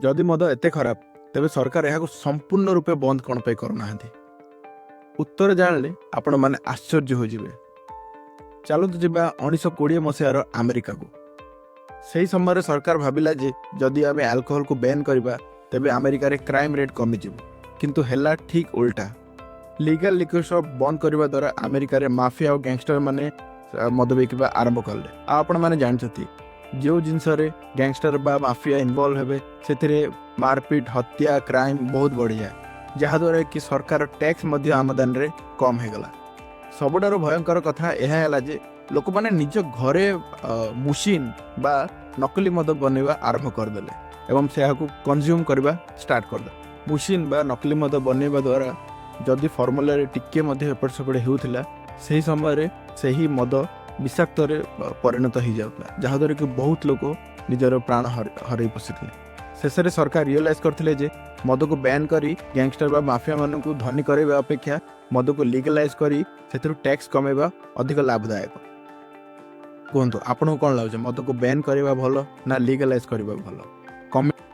ଯଦି ମଦ ଏତେ ଖରାପ, ତେବେ ସରକାର ଏହାକୁ ସମ୍ପୂର୍ଣ୍ଣ ରୂପେ ବନ୍ଦ କ'ଣ ପାଇଁ କରୁନାହାନ୍ତି? ଉତ୍ତର ଜାଣିଲେ ଆପଣମାନେ ଆଶ୍ଚର୍ଯ୍ୟ ହୋଇଯିବେ। ଚାଲନ୍ତୁ ଯିବା 1920 ମସିହାର ଆମେରିକାକୁ। ସେହି ସମୟରେ ସରକାର ଭାବିଲା ଯେ ଯଦି ଆମେ ଆଲକୋହଲକୁ ବ୍ୟାନ୍ କରିବା, ତେବେ ଆମେରିକାରେ କ୍ରାଇମ୍ ରେଟ୍ କମିଯିବ। କିନ୍ତୁ ହେଲା ଠିକ୍ ଉଲ୍ଟା। ଲିଗାଲ ଲିକର ସପ୍ ବନ୍ଦ କରିବା ଦ୍ୱାରା ଆମେରିକାରେ ମାଫିଆ ଆଉ ଗ୍ୟାଙ୍ଗଷ୍ଟର ମାନେ ମଦ ବିକିବା ଆରମ୍ଭ କଲେ। ଆଉ ଆପଣମାନେ ଜାଣିଛନ୍ତି, ଯେଉଁ ଜିନିଷରେ ଗ୍ୟାଙ୍ଗଷ୍ଟର ବା ମାଫିଆ ଇନଭଲ୍ଭ ହେବେ, ସେଥିରେ ମାରପିଟ, ହତ୍ୟା, କ୍ରାଇମ୍ ବହୁତ ବଢ଼ିଯାଏ, ଯାହାଦ୍ୱାରା କି ସରକାର ଟ୍ୟାକ୍ସ ମଧ୍ୟ ଆମଦାନୀରେ କମ୍ ହେଇଗଲା। ସବୁଠାରୁ ଭୟଙ୍କର କଥା ଏହା ହେଲା ଯେ ଲୋକମାନେ ନିଜ ଘରେ ମୁସିନ୍ ବା ନକଲି ମଦ ବନେଇବା ଆରମ୍ଭ କରିଦେଲେ ଏବଂ ସେହାକୁ କନଜ୍ୟୁମ୍ କରିବା ଷ୍ଟାର୍ଟ କରିଦେଲେ। ମୁସିନ୍ ବା ନକଲି ମଦ ବନେଇବା ଦ୍ୱାରା ଯଦି ଫର୍ମୁଲାରେ ଟିକିଏ ମଧ୍ୟ ଏପଟ ସେପଟ ହେଉଥିଲା, ସେହି ସମୟରେ ସେହି ମଦ ବିଷାକ୍ତରେ ପରିଣତ ହେଇଯାଉଥିଲା, ଯାହାଦ୍ୱାରା କି ବହୁତ ଲୋକ ନିଜର ପ୍ରାଣ ହରାଇ ବସିଥିଲେ। ଶେଷରେ ସରକାର ରିଅଲାଇଜ୍ କରିଥିଲେ ଯେ ମଦକୁ ବ୍ୟାନ୍ କରି ଗ୍ୟାଙ୍ଗଷ୍ଟର ବା ମାଫିଆମାନଙ୍କୁ ଧନୀ କରାଇବା ଅପେକ୍ଷା ମଦକୁ ଲିଗାଲାଇଜ୍ କରି ସେଥିରୁ ଟ୍ୟାକ୍ସ କମାଇବା ଅଧିକ ଲାଭଦାୟକ। କୁହନ୍ତୁ, ଆପଣଙ୍କୁ କ'ଣ ଲାଗୁଛି? ମଦକୁ ବ୍ୟାନ୍ କରିବା ଭଲ ନା ଲିଗାଲାଇଜ୍ କରିବା ଭଲ? କମେଣ୍ଟ।